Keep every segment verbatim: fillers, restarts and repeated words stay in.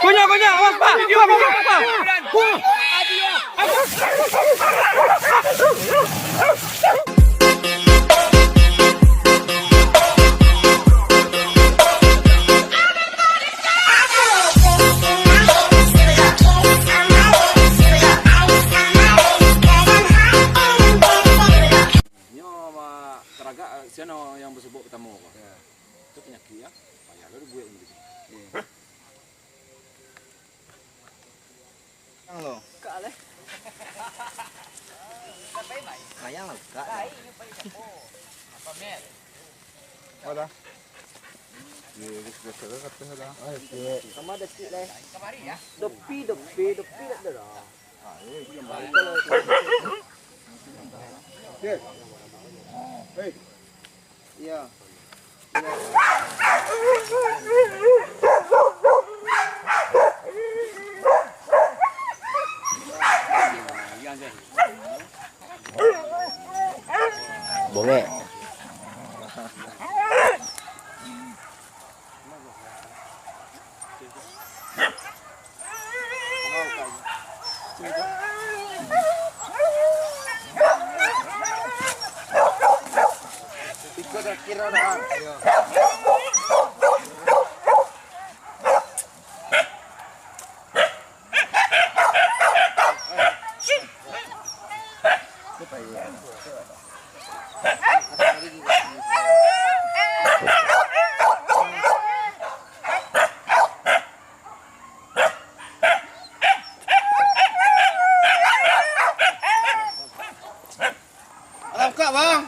Konyo, konyo, awas, Pak. Pak, Pak, Pak, Pak. Nyo ma-, taragak, eh, siano yang basobok partamo ko. Yo. Tu panyakik, yo. Payahlah dibuek macam tu. Yo. Yang lo. Kak leh. Sayang lah, Kak. Apa dah? Iya, dia sudah sadar katanya dah. Oh, iya. Sama ada sikit leh. Dopi, dopi, dopi dah dah. Bongek. Alah, buka, Bang.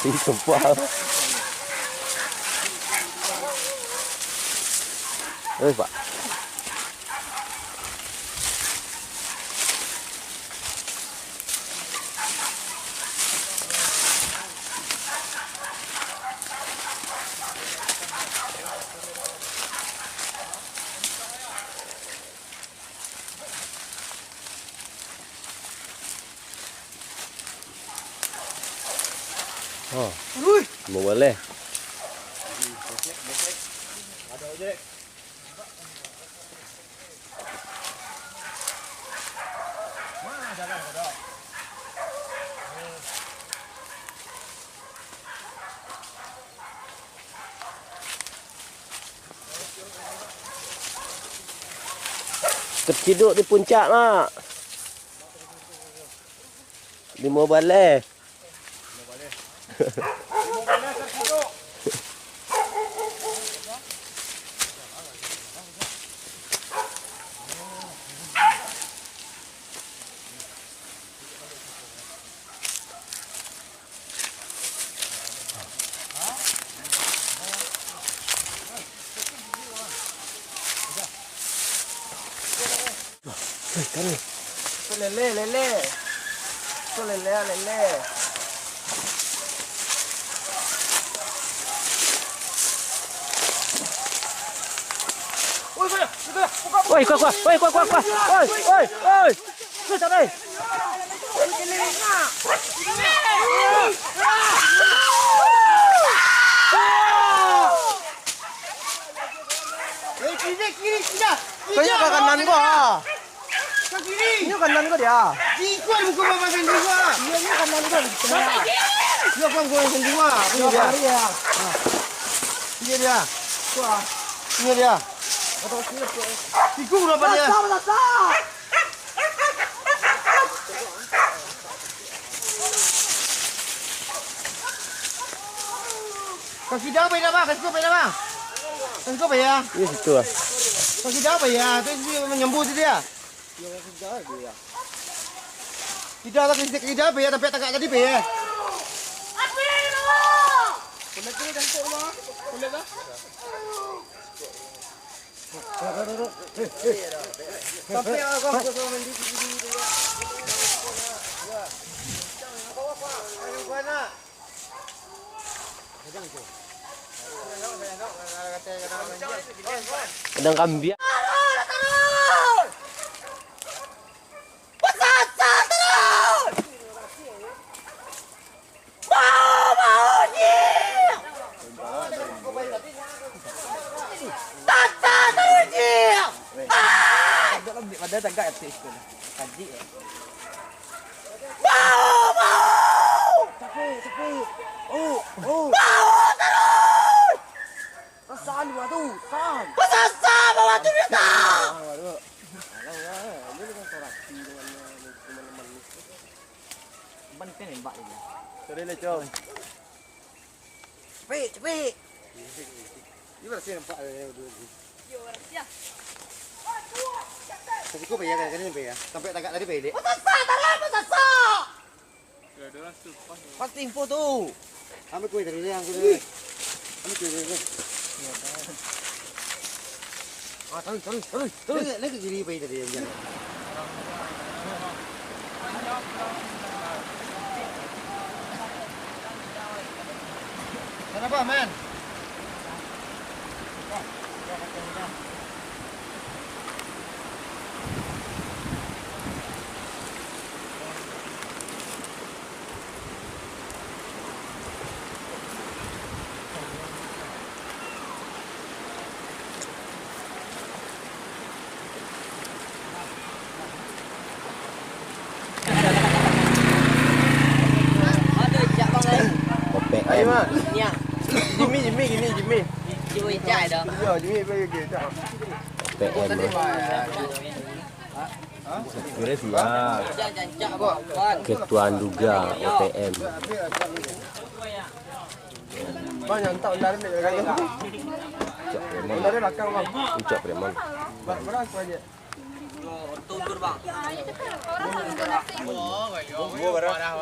Ih, sumpah. Eh, Pak. Oh. Ui. Mau boleh. Terciduk di puncak, Mak. Limo baleh. Weh, kan ni. Tu lele, lele. Tu lele, lele. Oi, kuah, kuah. Oi, kuah, kuah, kuah. Oi, oi, oi. Susah, oi. Kau inyo ka kanan ko, ha. Ka kiri. Inyo kanan ko dia. Di iko muko bapak sendiri gua. Inyo, inyo kanan ko di tengah. Yo, bang, gua sendiri gua. Inyo dia. Lari ya. Inyo dia. Kuah. Inyo dia. Iko udah banyak. Sasa, sasa. Ka kida apa ya, Bang? Ka siko apa ya, Bang? Ka siko apa ya? Iyo, situ lah. Ka kida apa ya? Tu si manyambu tu dia. Kida lah, ka kida apa ya? Tapi tagak tadi apa ya? Sampai aku, aku sama mandi di sini. Ya. Ayo, mana? Kadang kambiak. Ada tagak etik sikit. Kaji, eh. Bau, bau! Capek, capek. Oh, oh. Bau taruih! Sasaan bawah tu, sasaan. Basasaan bawah tu, dia tak. Ah, baru. Alah, alah, dia dengan soraki dengan, dengan manis. Ban kan nembak dia. Sorry lah, Cong. Capek, capek. Ni berhasil nampak dia dulu. Yo, berhasil. Tapi kau bayar kan, kan ni bayar. Sampai tagak tadi bayar, Dek. Basasaan, taruih, basasaan! Pasti info tu. Ambil kuih tadi ni, yang kuih. Ambil kuih tadi ni. Ah, taruih, taruih, taruih, taruih. Lagi, lagi kiri pai tadi yang jalan. Kenapa, man? Kopek. Ayo, Mak. Jimmy, Jimmy, gini, Jimmy. Cuba icak dah. Yo, Jimmy, pergi, pergi, icak. Kopek, Mak. Kira siap. Ketua Anduga O P M. Bang, yang tak ular ni, ular ni. Ucok preman. Ucok preman. Bang, berapa aja?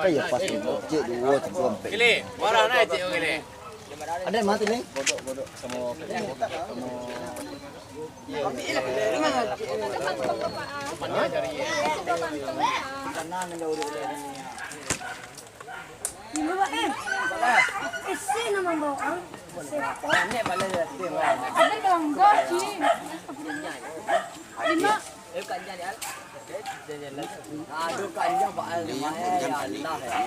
Kayak pas tu, cek dua, tiga, empat. Gile, marah naik cek gile. Ada yang mati ni? Bodok, bodok, sama, sama. Isi nama bawang. Ada bangga, Ci. Lima. Aduh, kanjang, Pak. Lumayan, ya Allah, ya.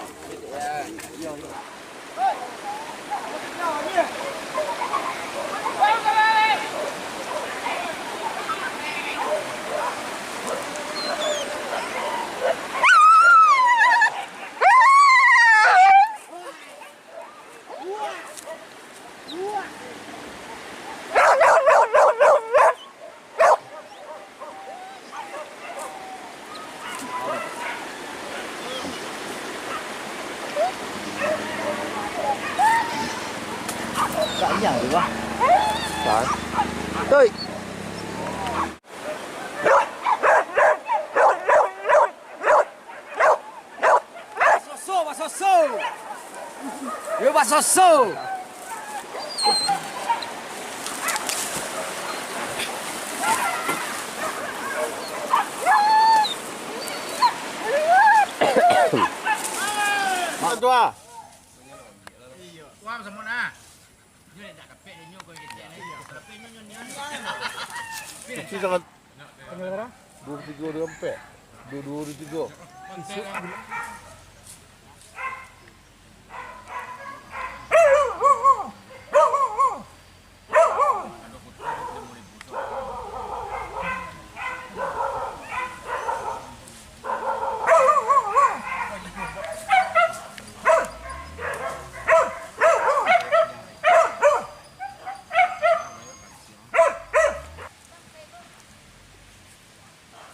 Tak nyang tu lah. Kan? Toi. Basoso, basoso. Yo, basoso. Mak tua. Wah, sama nah. Itu sangat Duo puluah tigo, duo puluah ampek. Duo duo, duo tigo.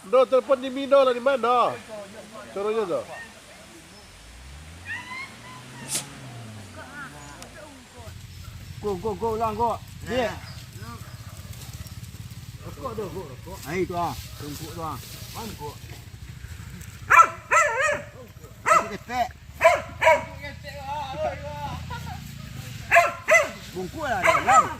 Ndo, telepon Jimmy Ndo lah, di mano? Suruh je tu. Go, go, go, ulang, go. Dek. Rokok tu, go, rokok. Ai, tu ah. Rokok tu ah. Mangkuk. Tepek. Bungkuk lah, dah, dah.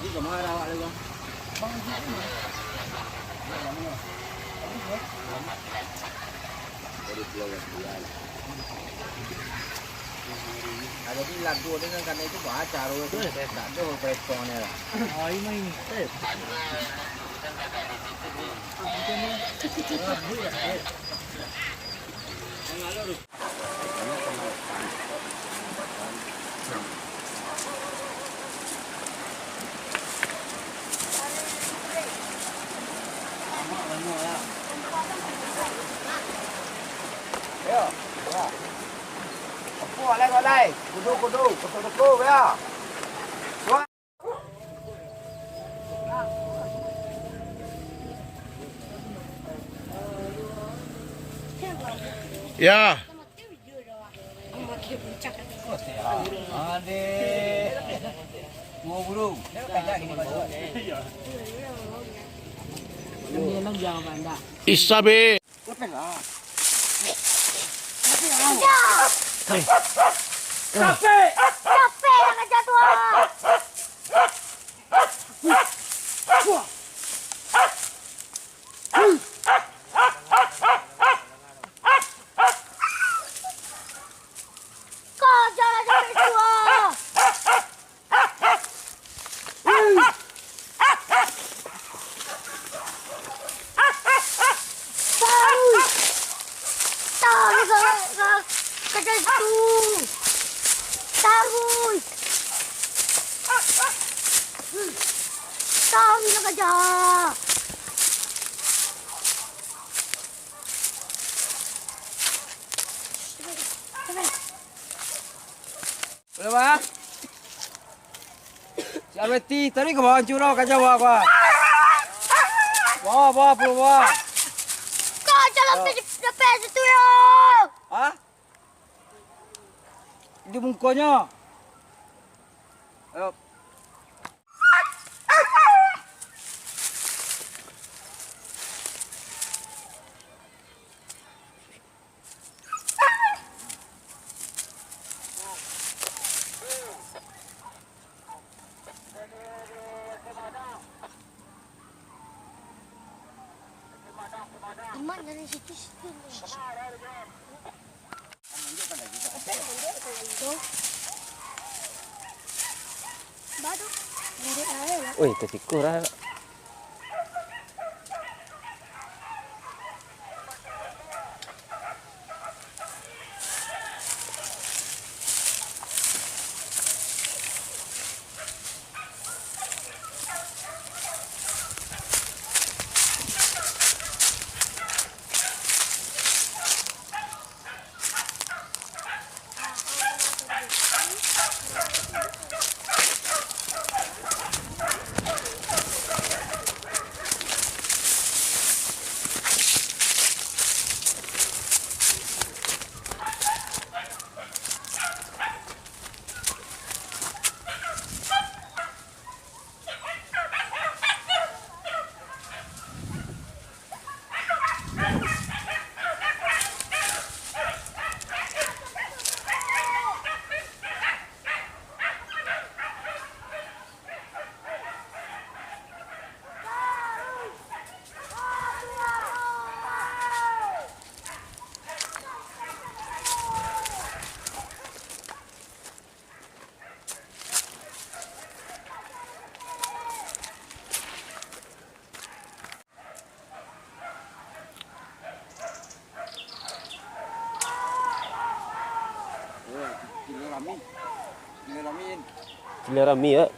Jadi kemana awak lagi, Bang? Dari Pulau Gabuan. Nah, jadi lagu ni kan karena itu baca, caro itu tak ada perhitungannya lah. Ah, ini, ini. Eh. Yo, yo. Apo alai, alai? Kudu, kudu, kudu, kudu, yo. Ya. Isabe. Capek! Capek yang ngejar tu, ah! Kau jangan sampai tua. Taruih. Taruih ka, ka, ka situ. Taruih. Taruih lah kaja. Boleh, Bang? Si Abeti, tadi ka bawah, curau ka bawah, Bang. Bawah, bawah, pulo bawah. Kau jalan. Oh. Di depan situ, yo. Hah? Di mukonyo. Ayo. Iman dari situ, situ. Woi, tertikur lah. Lah rami, ya.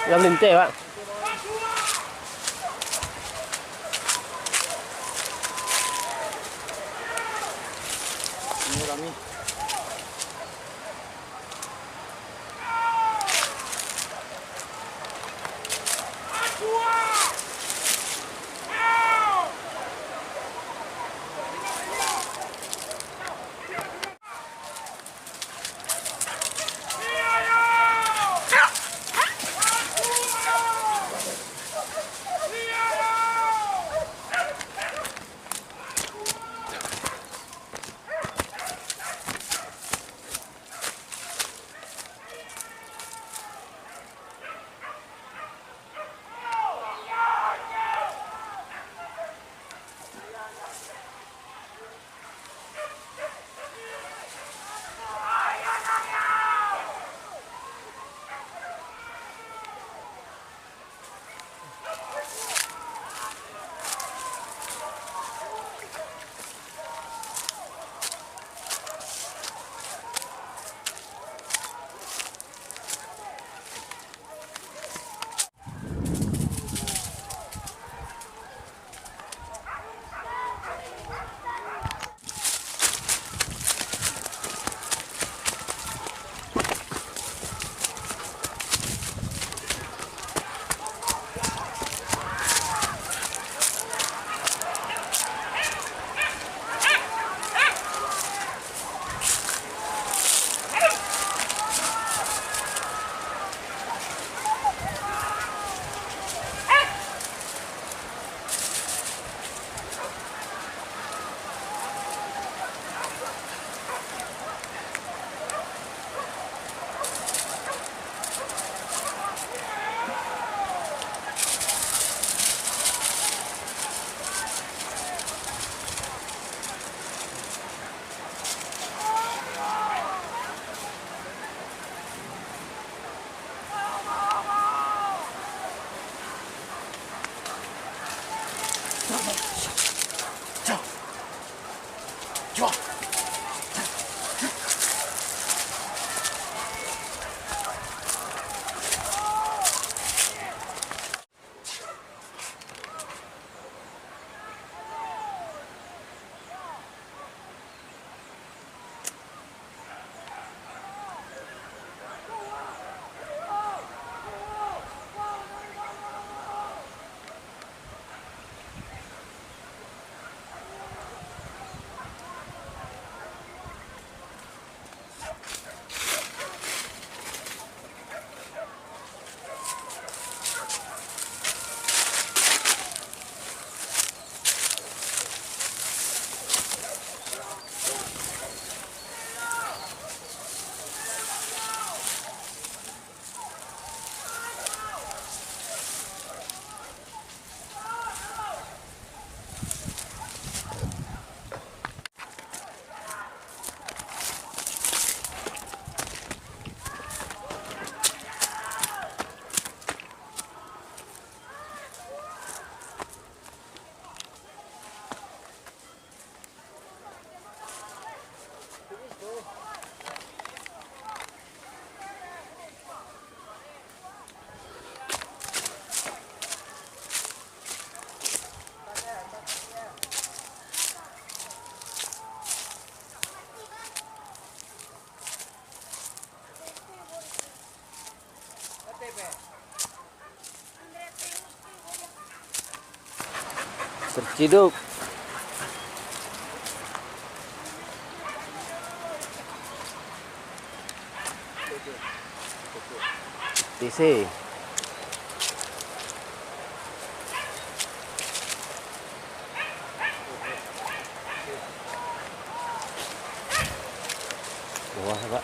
Lah malinteh, Pak. Terciduk. T C. Wah, Pak.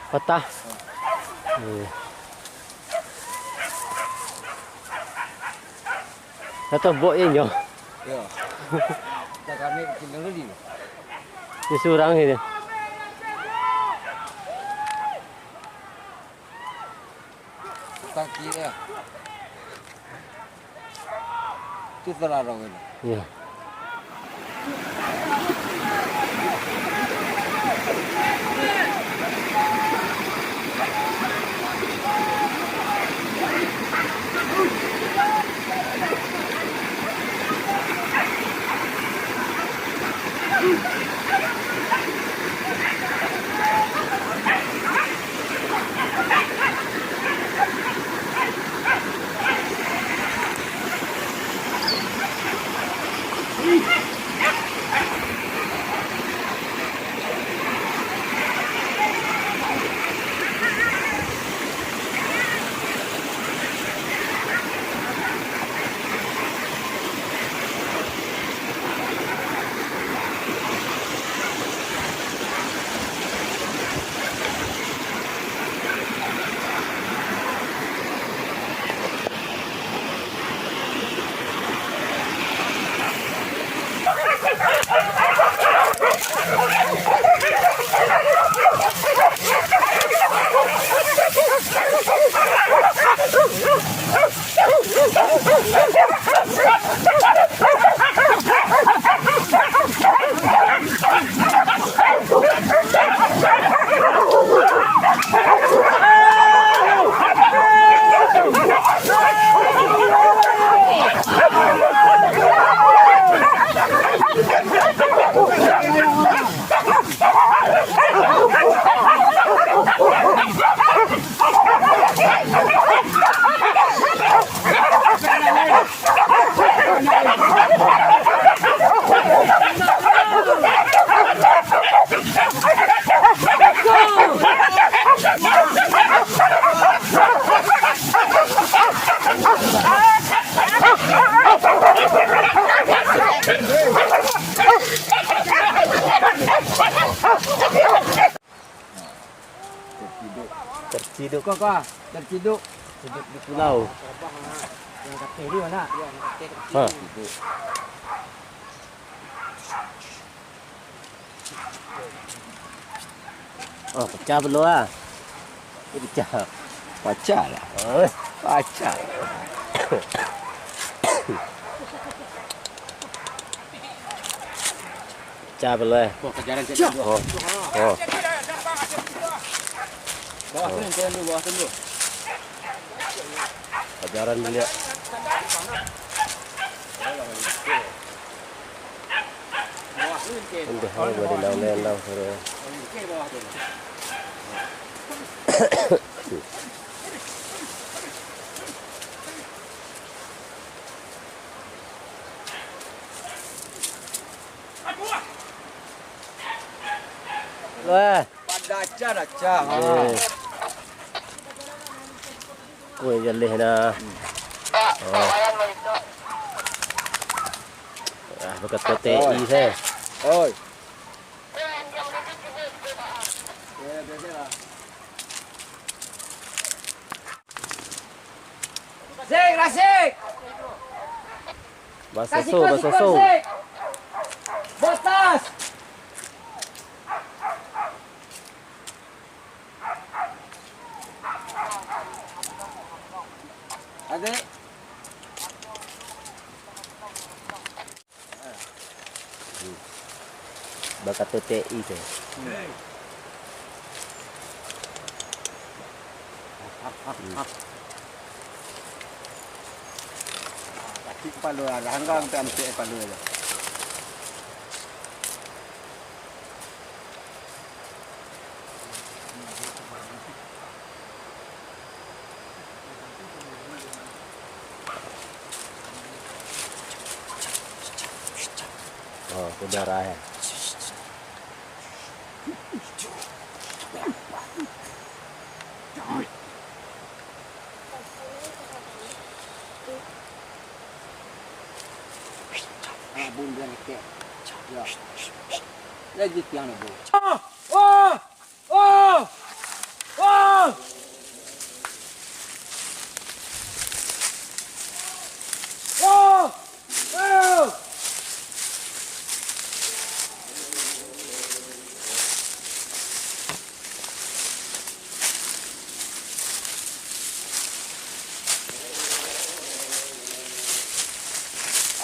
Patah. Iyo. Dah tobok je inyo. Yo. Dah kami tinggal tadi. Dia surang je dia. Tangki dia. Tu terlarang ini. Iyo. Terciduk. Kau, kau, terciduk. Ciduk di pulau. Yang kata dia nak. Ha. Oh, pacah belum ah? Pacah. Pacah lah. Oh. Pacah. Pacah belum eh? Oh. Oh. Bawah tu, yang dulu, bawah tu dulu. Ajaran dilihat. Entah, oh, boleh daun-daun, sudah. Wah. Pada acan, acan. Eh. Kuih jaleh dah. Oh. Ah, bekas T T I saya. Oi. Sik, rasik. Basoso, basoso. Sik. Botas. Adik. Bakato T I tu. Kaki kepala, ada hanggang tu, ambil kepala tu. Udara ya. Ah, bun dia ngetek. Ya. Lagi tiang ni, bun. Ah! Ah! Ah! Ah! Ah! Ah!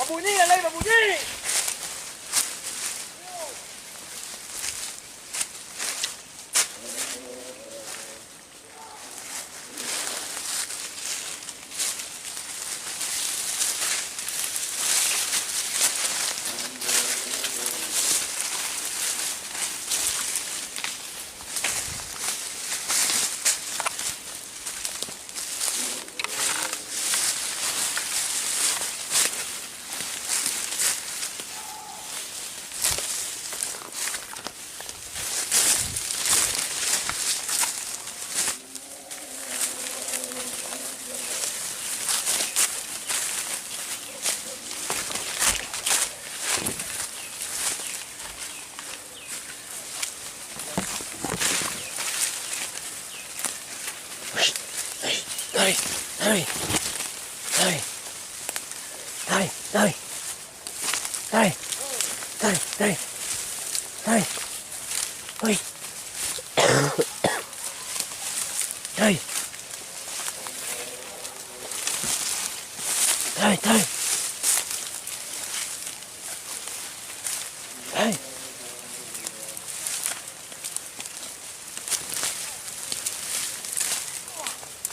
Babunyi, alai babunyi! Tarik, tarik, tarik. Tarik. Tarik, tarik. Tarik. Tarik, tarik. Tarik. Oi. Tarik. Tarik, tarik. Tarik.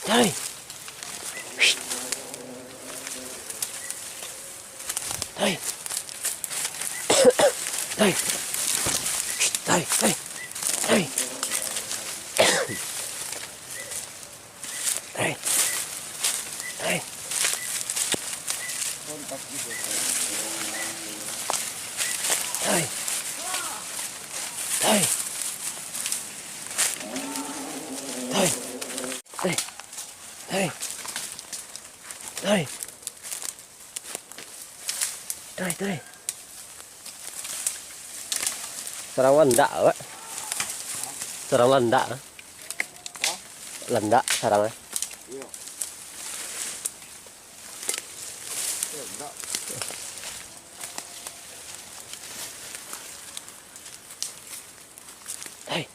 Tarik. Tarik. Tarik. Tarik, tarik. Tarik. Tarik. Tarik. Tarik. Tarik. Tarik. Tarik. Tarik. Tarik. Tarik, tarik. Sarang landak, Pak. Sarang landak. Landak sarang, eh. Iyo. Iyo, landak. Tarik.